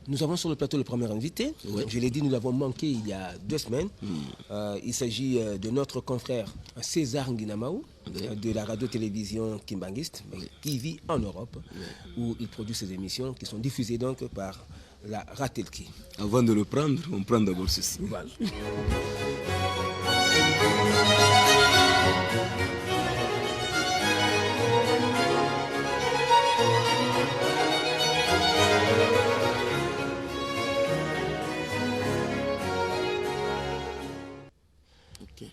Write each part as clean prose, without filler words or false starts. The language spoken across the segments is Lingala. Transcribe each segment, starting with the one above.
Nous avons sur le plateau le premier invité. Je l'ai dit, nous l'avons manqué il y a 2 semaines. Il s'agit de notre confrère César Nguinamaou, de la radio-télévision Kimbanguiste, mais qui vit en Europe, où il produit ses émissions qui sont diffusées donc par la Ratelki. Avant de le prendre, on prend d'abord ceci. Voilà.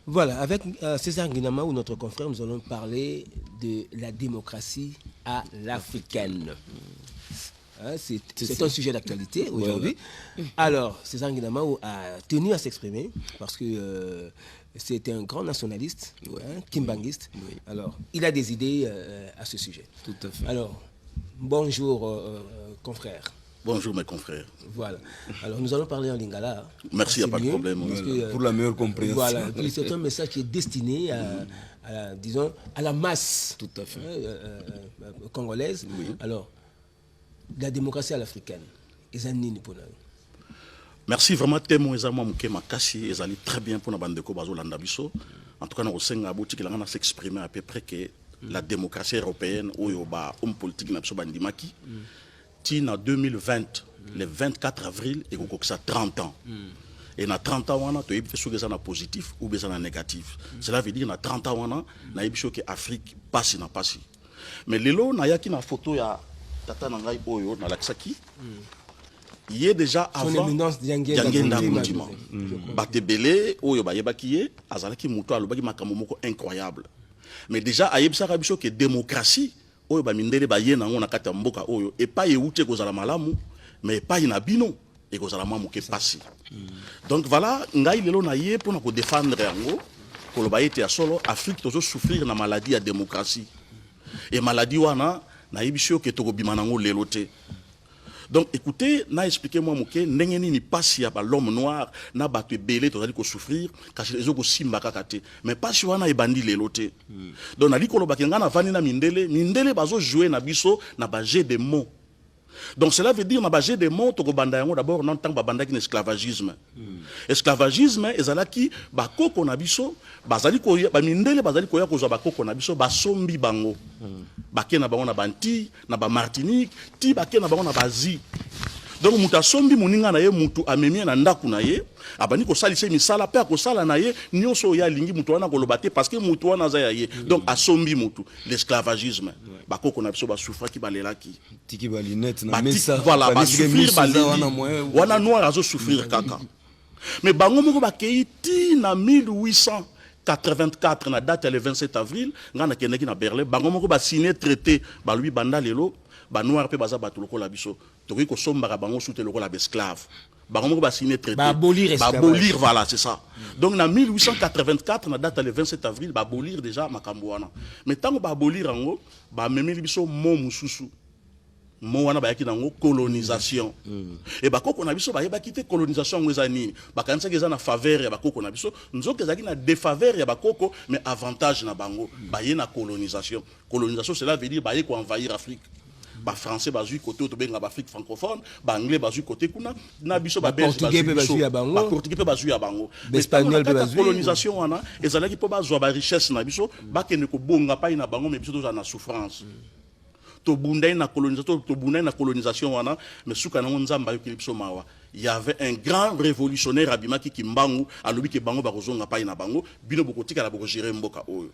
Voilà, avec César Nguinamaou, notre confrère, nous allons parler de la démocratie à l'africaine. Hein, c'est un sujet d'actualité aujourd'hui. Alors, César Nguinamaou a tenu à s'exprimer parce que c'est un grand nationaliste, hein, kimbanguiste. Alors, il a des idées à ce sujet. Tout à fait. Alors, bonjour, confrère. Bonjour mes confrères. Voilà. Alors, nous allons parler en lingala, hein. Merci, il n'y a C'est pas de mieux, problème. parce Voilà, que, pour la meilleure compréhension. Voilà. Puis c'est un message qui est destiné disons, à la masse Tout à fait. hein, congolaise. Alors, la démocratie à l'africaine, eza nini pona yo? Merci vraiment, temo eza mwa moke makasi, ezali très bien mpona bandeko bazolanda biso. En tout cas, na kosenga botikela nga na s'exprimer à peu près que la démocratie européenne oyo ba homme politique na biso bandimaki ti na 2020, le 24 avril ekokokisa 30 ans. Et na 30 ans wana, toyebi te soki eza na positif ou bien eza na négatif. Cela veut dire na 30 ans wana, nayebi soki Afrique pasi na pasi. Mais lelo nayaki na photo ya tata na ngai oyo nalakisaki ye déjà Son avant. éminence Diangienda Diangienda Kuntima, Kuntima. je crois. Bato ebele oyo bayebaki ye, azalaki moto alobaki makambo moko incroyable, mais déjà ayebisaka biso ke démocratie oyo bamindele baye nango na kati ya mboka oyo, epai euti ekozala malamu, mais epai na bino ekozala mwa moke pasi. Donc voilà, ngai lelo na ye mpona kodéfendre yango, koloba ete ya solo Afrique tozosouffrir na maladie ya démocratie, e maladie wana nayebi so ke tokobima nango lelo te. Donc écoutez, na expliqué mwa moke ndenge nini pasi ya bal'homme noir na bato ebele tozali kosouffrir, kasi ezokosimba kaka te. Mais pasi wana ebandi lelo te. Donc nali kolobaki, ngai navandi na mindele, mindele bazojoue na biso na bajeu de mots. Donc cela veut dire na bajeu de mots, tokobanda yango d'abord na ntango babandaki na esclavagisme. Esclavagisme ezalaki bakoko na biso bazali koya, bamindele bazali koya kozwa bakoko na biso, basombi bango, bake na bango na baAntilles, na baMartinique, ti bake na bango na baAsie. Donc moto asombi moninga na ye, motu amemi ye na ndako na ye, abandi kosalisa ye misala mpe akosala na ye nyonso oyo alingi. Motu wana koloba te parce que motu wana aza ya ye. Donc asombi motu, l'esclavagisme. Bakoko na biso basouffraki, balelaki. Tiki balunettes na mesa. Voilà, Banisike basouffrir. miso eza Baleli. wana moyen. Wana noir azosouffrir kaka. Mais bango moko bakei ti na 1884, na date ya le 27 avril. Ngai nakendaki na Berlin, bango moko basigne traité, balobi banda lelo banoir mpe baza bato lokola biso, tokoki kosombaka bango su te lokola baesclave. Bango moko basigne traité. Baabolir esclavage. Babolir, voilà, c'est ça. Donc na 1884, na date ya le 27 avril, babolir déjà makambo wana. Mais ntango babolir yango, bamemeli biso mo mosusu. Mo wana bayaki nango colonisation. E bakoko na biso bayebaki te colonisation yango eza nini. Bakanisaki eza na faveur ya bakoko na biso, nzoka ezalaki na défaveur ya bakoko mais avantage na bango. Baye na colonisation. Colonisation, cela veut dire baye koenvahir Afrique. Bafrançais bazwi côté oyo tobenga baAfrique francophone, baanglais bazwi côté kuna na biso, babelge. Baportugais mpe bazwi ya bango. Baportugais mpe bazwi ya bango. Baespagnol mpe Mais ntango na kati ya bazwi. colonisation wana ezalaki mpo bazwa barichesse na biso, bakende kobonga pai na bango, mais biso tozala na souffrance. Tobundai na colonisation, tobundai na colonisation wana, mais suka nango Nzambe ayokeli biso mawa. Il y avait un grand révolutionnaire abimaki, Kimbangu, alobi ke bango bakozonga pai na bango, bino bokotikala bokogérer mboka oyo.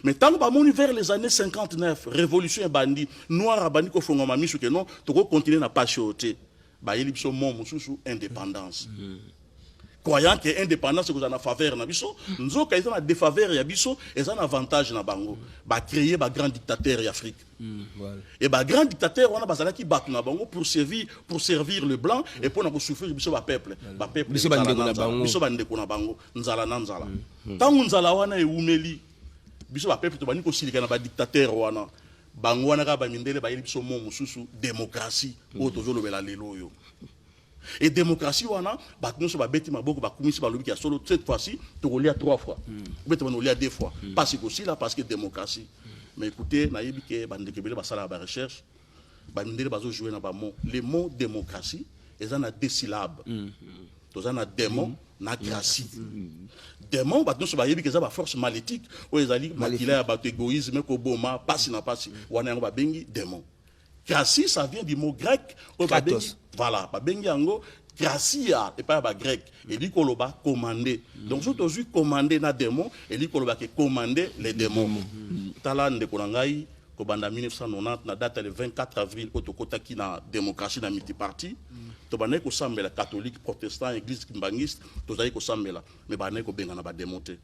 Mais ntango bamoni vers les années 59, révolution ebandi, noir abandi kofongama miso ke non, tokocontinue na pasi oyo te. Bayeli biso mo mosusu, indépendance, croyant que indépendance ekozala na faveur na biso, nzoka eza na défaveur ya biso, eza na avantage na bango. Bacréer bagrand dictateur ya Afrique. Et bagrand dictateur wana bazalaki bato na bango pour servir le blanc et mpona kosouffrir biso bapeuple, bapeuple. Biso nzala bandeko na na nzala. bango. Biso bandeko na bango, nzala na nzala. Ntango nzala wana ewumeli, biso bapeuple tobandi kosilika na badictateur wana. Bango wana kaka bamindele bayeli biso mo mosusu, démocratie oyo tozolobela lelo oyo. Et démocratie wana, bato nyonso babeti maboko, bakumisi, balobiki ya solo, cette fois-ci tokolia trois fois, obete bana olia deux fois, pasi kosila parce que démocratie. Mais écoutez, nayebi ke bandeko ebele basalaka barecherche. Bamindele bazojouer na bamot. Le mot démocratie eza na deux syllabes. Toza na démon na gracie. Démon, bato nyonso bayebi ke eza baforce malétique oyo ezali makila ya bato, égoïsme, koboma, pasi na pasi wana, yango babengi démon. Gracie, ça vient du mot grec oyo babengi Kratos. Voilà, babengi yango gracia epai ya bagrec, elingi koloba commander. Donc soki tozwi commander na démon, elingi koloba ke commander les démons. Tala, ndeko na ngai, kobanda 1990, na date ya le 24 avril oyo tokɔtaki na démocratie na multiparti, tobandaki kosambela, catholique, protestant, église kimbanguiste, tozalaki kosambela, mais bandaki kobengana badémon te.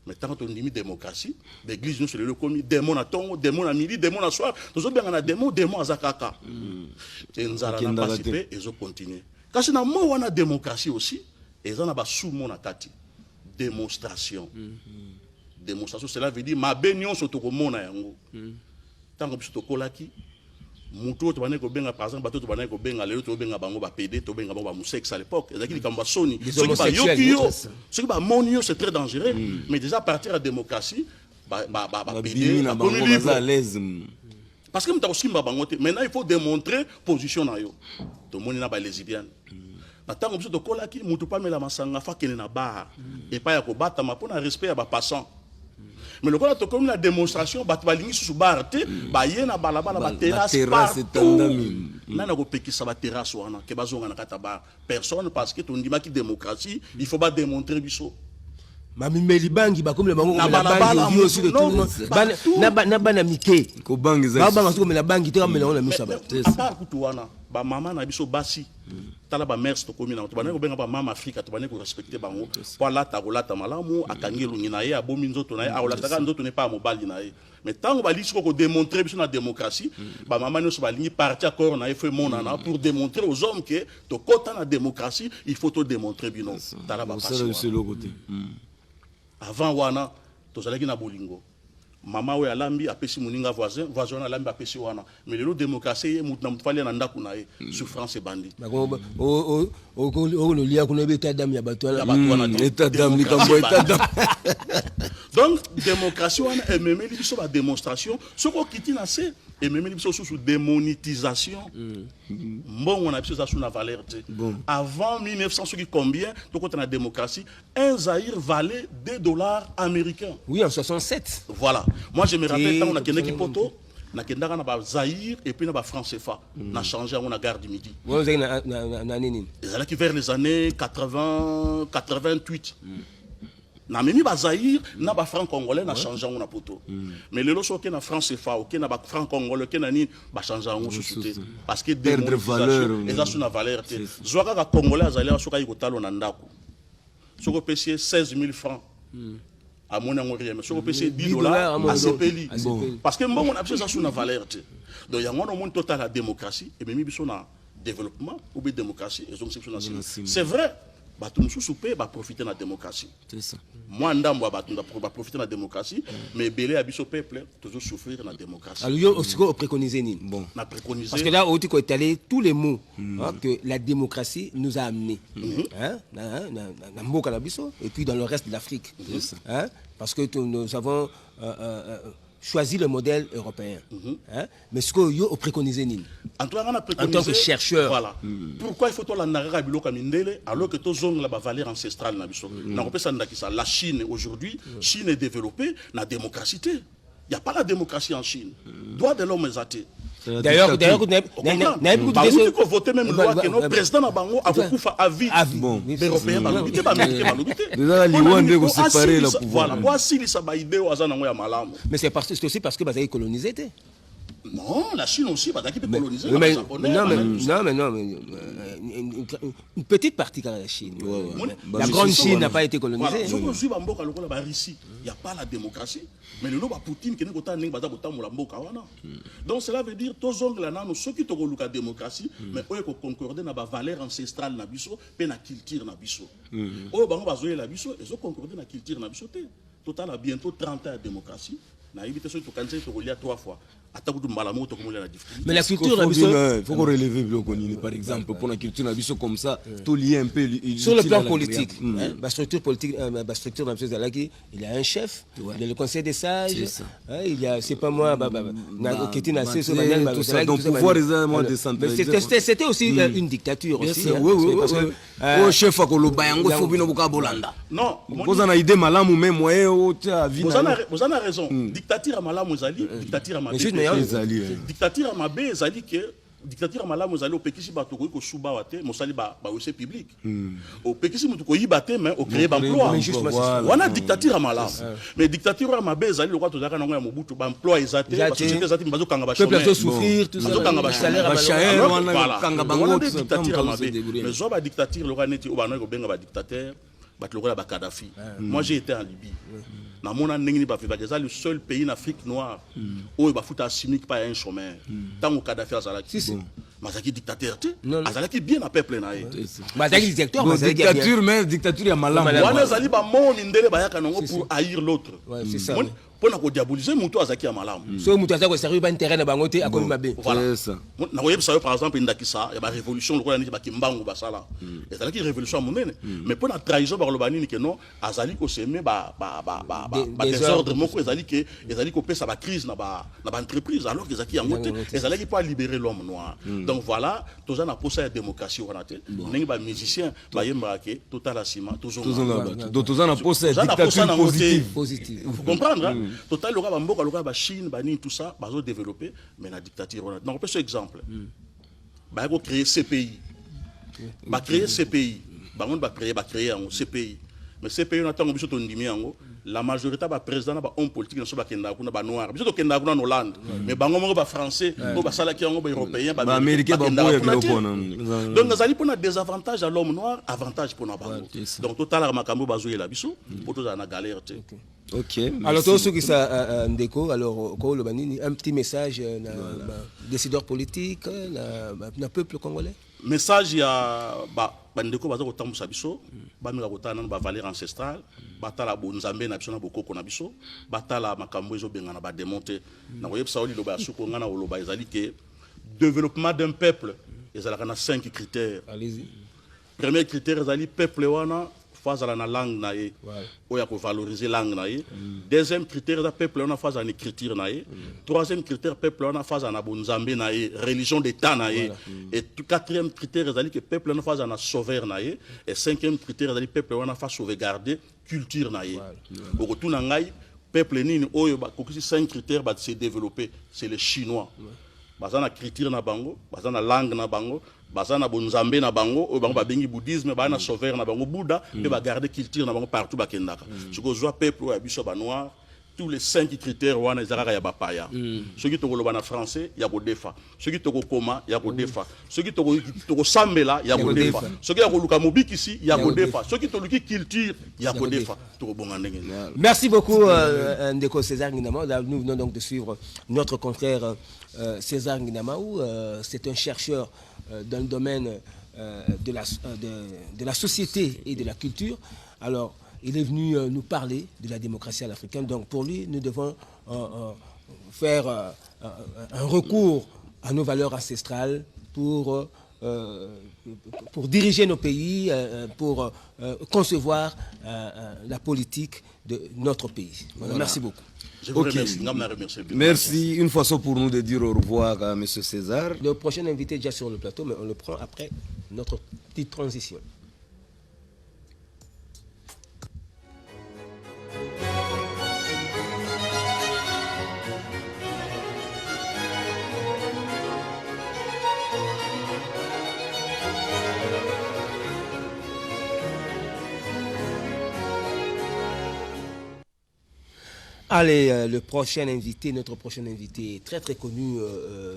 Mais ntango tondimi démocratie, baeglise nyonso lelo ekomi démon na ntongo, démon na midi, démon na soir. Tozobengana démon, démon aza kaka te, nzala na Akendaka pasi te. mpe ezocontinue. Kasi na mo wana démocratie aussi eza na basumo na kati, démonstration. Démonstration, cela veut dire mabe nyonso tokomona yango. Ntango biso tokolaki, motu oyo tobandaki kobenga, par exemple bato oyo tobandaki kobenga, lelo tobenga bango bapédé, tobenga bango bahomosex, à l'époque ezalaki likambo ya soni. Des Soki homosexuels, bayoki yo, oui. soki bamoni yo, c'est très dangereux. Mais déjà à partir ya démocratie, Babimi bapédé na bakomi bango, baza à libre l'aise. Parce que moto akosimba bango te. Maintenant il faut démontrer position na yo. Tomoni na balesbienne. Na ntango biso tokolaki, motu mpo amela masanga, fa akende na bar epai ya kobatama mpo na respect ya bapassant. Mais lokola tokomi na démonstration, bato balingi susu bar te, baye na balabala, baterrasse baterrasse partout. Etandami. Nani akopekisa baterrasse wana ke bazonga na kati ya bar? Personne, parce que tondimaki démocratie, il faut badémontrer biso. Bamimeli bangi, bakomela bango Na komela balabala, bangi ovi aussi de non, tout le monde. Partout. Na bana mike Kobanga eza babanga soki komela bangi te, bamela yango na miso ya bato. À part kutu wana, bamama na biso basi, tala bamères tokomi nango. Tobandaki kobenga bamama Afrika, tobandaki korespecte bango po alata, kolata malamu, akangi elongi na ye, abomi nzoto na ye, akolataka nzoto na ye mpa ya mobali na ye. Mais ntango balingi sikoyo kodémontrer biso na démocratie, bamama nyonso balingi partie ya corps na ye faut emonana pour démontrer aux hommes ke tokɔta na démocratie, il faut todémontrer bino. Tala bapasi Kosala biso wana. eloko te. Avant wana tozalaki na bolingo, mama oyo alambi apesi moninga voisin, voisin wana alambi apesi wana. Mais lelo démocratie ye, mutu na mutu alia na ndako na ye, souffrance ebandi. Okonolia kuna, oyebi état d'âme ya bato Ya wana. bato wana te. État d'âme, likambo ya état d'âme. Donc démocratie wana ememeli biso badémonstration. Soki okiti na se, ememeli biso susu démonétisation. Mbongo na biso eza su na valeur te. Avant 1900 soki combien, tokota na démocratie, un zaïre valait 2 dollars américains. Oui, en 67. Voilà, moi je me rappelle, ntango nakendaki Te- poto, nakendaka na bazaïre et puis na bafranc CFA, na change yango na gare du Midi. Wana ozalaki na nini? Ezalaki vers les années 80, 88. Namemi bazaïre na bafranc congolais, na change yango na poto. Mais lelo so oke na franc CFA, oke na bafranc congolais, oke na nini, bachange yango susu te, parce que Perdre valeur. démonétisation, eza su na valeur te. Zwa kaka congolais azali awa, soki ayi kotala na ndako, soki opesi ye 16 000 francs, amoni yango rien. Mais soki opesi ye 10 10 dollars, dollars, amoni asepeli. Asepeli. Parce que mbongo na biso eza su na valeur te. Donc yango wana omoni, totala, démocratie ememi biso na développement ou bien démocratie ezongisi biso na nsima? C'est vrai, bato mosusu mpe baprofite na démocratie. C'est ça. Mwa ndambo ya bato baprofite na démocratie, mais ebele ya biso peuple tozosouffrir na démocratie. Alors yo sikoyo opréconise nini? Bon. Na préconise Parce que là, on dit étaler tous les maux, hein, que la démocratie nous a amenés. Hein, na mboka na biso, et puis dans le reste de l'Afrique. Hein, parce que nous avons choisi le modèle européen. Hein, mais ce que yo préconisé nini? En tout cas, nga na En tant que chercheur. Voilà pourquoi il faut tolanda kaka biloko ya mindele alors que tozongela bavaleur ancestrale na biso. Nakopesa ndakisa la Chine aujourd'hui. Chine est développée na démocratie te. Il y a pas la démocratie en Chine, droit de l'homme eza te. C'est la D'ailleurs, dictature. d'ailleurs, Bauti kovote même loi ke no président na bango akokufa à vie. À vie. Bon. Baeuropéen balobi te, baaméricain balobi te. Déjà, Mpona liwa nini? nde koséparer la pouvoir. Voilà, po asilisa baidée oyo aza nango ya malamu. Mais c'est aussi parce que bazali colonisé te. Non, la Chine aussi bazalaki mpe colonisé. Mais, Japonais. non, mais, non, mais non, mais, une petite partie quand même, la Chine. Ouais. La Bah, grande c'est Chine ça. n'a pas été colonisée. Voilà, soki ozwi bamboka lokola barussie, y a pas la démocratie, mais lelo bapoutine, kende kotala ndenge baza kotambola mboka wana. Donc cela veut dire tozongela nano, soki tokoluka démocratie, mais oyo ekoconcorde na bavaleur ancestrale na biso mpe na culture na biso. Oyo bango bazoyela biso ezoconcorde na culture na biso te. Totala, bientôt 30 ans ya démocratie, nayebi te soki tokanisaki tokolia trois fois. Ata kutu mbala moko tokomolia na difficulté. Mais la culture na biso, Il faut qu'on relève biloko nini, par exemple, pour la culture na biso, comme ça tolier un peu sur le l'utile plan à l'agréable. politique, hein, ba structure politique, ba structure na biso ezalaki, il y a un chef, il y a le conseil des sages, C'est ça. hein, il y a, c'est pas moi, ba, na oketi na se so, banani, tout ça. bazalaki, Donc, tout ça, pouvoir banani. eza mwa Alors, décentralisé. mais c'était aussi une dictature Bien aussi, sûr, hein, oui, oui, parce oui, que, oui. Oyo chef akoloba yango, faut bino boka bolanda. Non. Boza na idée malamu, mais moyen otia vi Boza na na, boza na raison. Dictature ya malamu ezali, dictature ya mabe Mais juste, te. mais, hein, Ezali, eh. Dictature ya mabe ezali ke dictature ya malamu ezali opekisi bato koki kosuba awa te, mosali ba WC public. Opekisi motu koyiba te, mais ocréer baemploi. Mais justement, c'est ça. Voilà. Wana dictature ya malamu. Mais dictature ya mabe ezali lokola tozalaka nango ya Mobutu, baemploi eza te, Eza te. basociété eza te, mais bazokanga Peuple bachômeur. azosouffrir, tout ça, Bazokanga salaire ya Bachaer malonga. wana, Voilà. kanga bango, Wana nde tout ça, dictature ya comme mabe. se débrouiller. Mais zwa badictature lokola neti oyo banaki kobenga badictateur, bato lokola bakadafi. Moi, j'ai été en Libye, namona ndenge nini bavivaka. Eza le seul pays na Afrique noire oyo bafuta SMIC pa ya un chômeur. Ntango Kadafi azalaki, mais azalaki dictateur te, Non, non. azalaki bien na peuple na ye. Bazalaki dictateur, Bon, bazalaki ya bien. dictature, mais dictature ya malamu. Malamu. Wana ezali bamoo mindele bayaka nango pour haïr l'autre. Ouais, c'est ça, Moni- ouais. Mpo na kodiaboliser moto azalaki ya malamu. Soki moto aza koservir baintérêt na bango te, akomi mabe. Voilà. C'est ça. Nakoyebisa yo, par exemple, ndakisa ya barévolution lokola neti bakimbangu basala. Ezalaki révolution ya monene, mais mpo na trahison, bakoloba nini? Ke non, azali kosemer badésordre moko, ezali ke ezali kopesa bacrise na baentreprise, alors que ezalaki yango te. Yango te. Ezalaki mpo alibérer l'homme noir. Donc voilà, toza na posa ya démocratie wana te. Ndenge bamusicien bayembaka ke totala nsima, tozonga tozonga bato. Donc toza na posa ya Toza na posa dictature nango te. positive. Positive. Faut comprendre, hein? Total lokola bamboka lokola bachine, banini, tout ça, bazodévelopper, mais na dictature wana. Donc opesa exemple, baya kocréer CPI, bacréer CPI, bango nde bacréer yango CPI. Mais CPI wana, ntango biso tondimi yango, la majorité ya baprésident na bahomme politique na biso bakendaka kuna, banoir. Biso tokendaka kuna na Hollande, mais bango moko, bafrançais oyo basalaki yango, baeuropéen, Baaméricain bakendaka baboya kuna te. biloko wana. Donc ezali mpona désavantage ya l'homme noir, avantage mpona bango. C'est ça. Donc totalaka makambo oyo bazoyela biso mpo tozala na galère te. Ok. Alors, Merci. tosukisa, ndeko, alors koloba nini, un petit message na décideur politique, na peuple congolais? Message ya bandeko baza kotambusa biso, bameka kotala nano bavaleur ancestrale, batala bonzambe na biso na bokoko na biso, batala makambo ezobengana badémon te. Nakoyebisa yo liloba ya suko ngai na koloba ezali ke développement d'un peuple ezalaka na cinq critères. Allez-y. Premier critère ezali peuple wana faut azala na langue na ye oyo ya kovaloriser langue na ye. Deuxième critère eza peuple wana faut azala na écriture na ye. Troisième critère, peuple wana faut azala na bonzambe na ye, religion d'état na ye. Et quatrième critère ezali ke peuple wana faut azala na sauveur na ye. Et cinquième critère ezali peuple wana faut sauvegarder culture na ye. Okotuna ngai peuple nini oyo bakokisi cinq critères, base développer? C'est les Chinois. Baza na culture na bango, baza na langue na bango, baza na bonzambe na bango oyo bango babengi bouddhisme, baza na sauveur na bango Bouddha, mpe bagarde culture na bango partout bakendaka. Soki ozwa peuple oyo ya biso banoir, tous les cinq critères wana eza kaka ya bapaya. Soki tokoloba na français, ya kodefa. Soki tokokoma, ya kodefa. Soki tokosambela, ya kodefa. Soki ya koluka mobikisi, ya kodefa. Soki toluki culture, ya kodefa. Tokobonga ndenge nini? Merci beaucoup, ndeko César Nginama. Là, nous venons donc de suivre notre confrère César Nginamaou. C'est un chercheur dans le domaine de la société et de la culture. Alors, il est venu nous parler de la démocratie à l'africaine. Donc, pour lui, nous devons faire un recours à nos valeurs ancestrales pour diriger nos pays, pour concevoir la politique de notre pays. Voilà, merci beaucoup. Je vous Ok. remercie. Ngam na remercie. Merci. Une façon pour nous de dire au revoir à M. César. Le prochain invité est déjà sur le plateau, mais on le prend après notre petite transition. Allez, le prochain invité, notre prochain invité est très très connu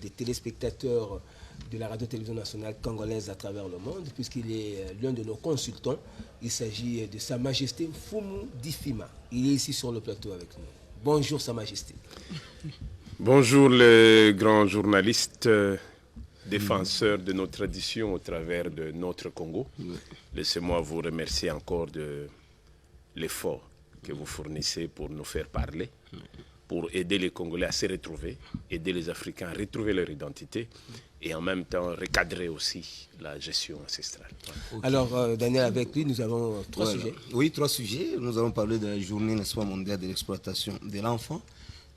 des téléspectateurs de la radio-télévision nationale congolaise à travers le monde, puisqu'il est l'un de nos consultants. Il s'agit de Sa Majesté Mfumu Difima. Il est ici sur le plateau avec nous. Bonjour Sa Majesté. Bonjour les grands journalistes, défenseurs de nos traditions au travers de notre Congo. Laissez-moi vous remercier encore de l'effort que vous fournissez pour nous faire parler, pour aider les Congolais à se retrouver, aider les Africains à retrouver leur identité et en même temps recadrer aussi la gestion ancestrale. Alors, Daniel, avec lui, nous avons trois sujets. Oui, trois sujets. Nous allons parler de la journée, n'est-ce pas, mondiale de l'exploitation de l'enfant.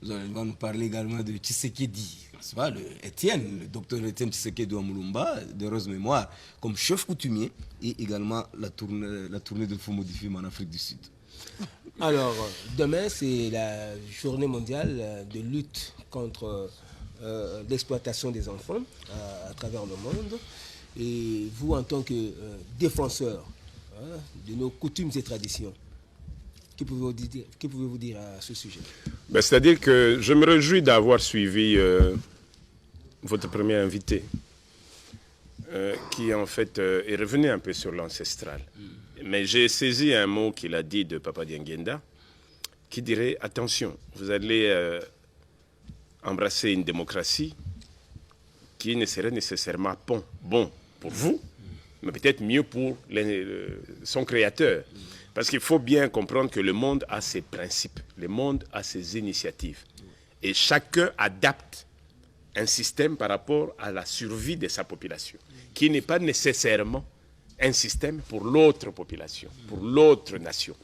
Nous allons nous parler également de Tshisekedi, n'est-ce pas, le Étienne, le docteur Étienne Tshisekedi wa Mulumba, d'heureuse mémoire, comme chef coutumier, et également la tournée de Mfumu Difima en Afrique du Sud. Alors, demain, c'est la journée mondiale de lutte contre l'exploitation des enfants à travers le monde. Et vous, en tant que défenseur, hein, de nos coutumes et traditions, que pouvez-vous dire à ce sujet? Ben, c'est-à-dire que je me réjouis d'avoir suivi votre premier invité, qui en fait est revenu un peu sur l'ancestral. Mais j'ai saisi un mot qu'il a dit de Papa Diangienda, qui dirait: attention, vous allez embrasser une démocratie qui ne serait nécessairement pas bon pour vous, mais peut-être mieux pour son créateur. Parce qu'il faut bien comprendre que le monde a ses principes, le monde a ses initiatives. Et chacun adapte un système par rapport à la survie de sa population, qui n'est pas nécessairement un système pour l'autre population, pour l'autre nation.